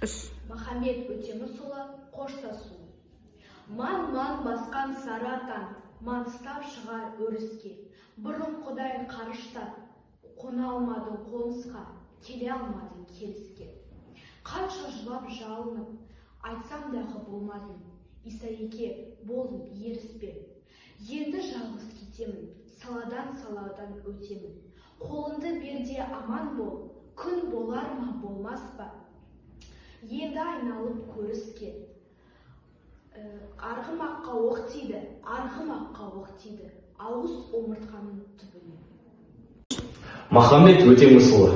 Үш. Махамбет Өтемісұлы, «Қоштасу». Ман-ман басқан сары атан маныстап шығар өріске. Бұрынғыдай қарыштап қона алмадың қонысқа, келе алмадың келіске. Қанша жылап жалынып айтсам дағы болмадың. Исаеке, болдым, еріспе. Енді жалғыз кетемін, саладан саладан өтемін. Қолыңды бер де аман бол, күн болар ма, болмас па? Енді айналып көріске. Арғымаққа оқ тиді, арғымаққа оқ тиді, ауыз омыртқаның түбіне. Махамбет Өтемісұлы,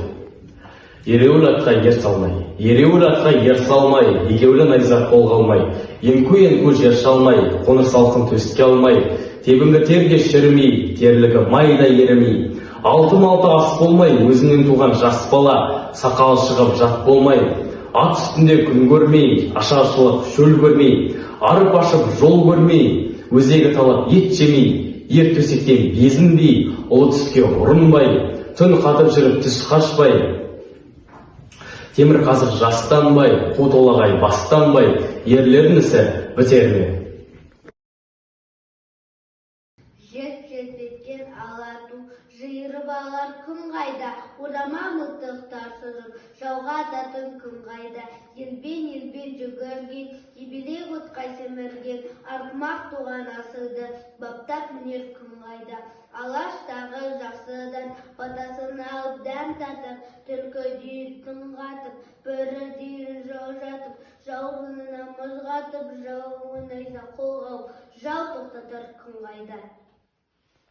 «Ереуіл атқа ер салмай». Ереуіл атқа ер салмай, егеулі найза қолға алмай, еңку еңку жер шалмай, қоңыр салқын төске алмай, тебінгі терге шірімей, терлігі майда ерімей, алты малты ас болмай, өзіңнен туған жас бала, сақалы шығып жат болмай, ат үстінде күн көрмей, ашаршылық шөл көрмей, арып ашып жол көрмей, өзегі талап ет жемей, ер төсектен безінбей, ұлы түске ұрынбай, түн қатып жүріп түс қашпай, темір қазық жастанбай, қу толағай бастанбай, ерлердің ісі бітер ме? Желп-желп еткен ала ту, жиырып алар күн қайда? Орама мылтықтар сырып, жауға ататын күн қайда? Елбен-елбен жүгірген, ебелек отқа семірген, арғымақ туған асылды, баптап мінер күн қайда? Алаштағы жақсыдан батасын алып дәм татып, түлкідей түн қатып, бөрідей жау жатып, жауырынына мұз қатып, жауы найза қолға алып, жау тоқтатар күн қайда?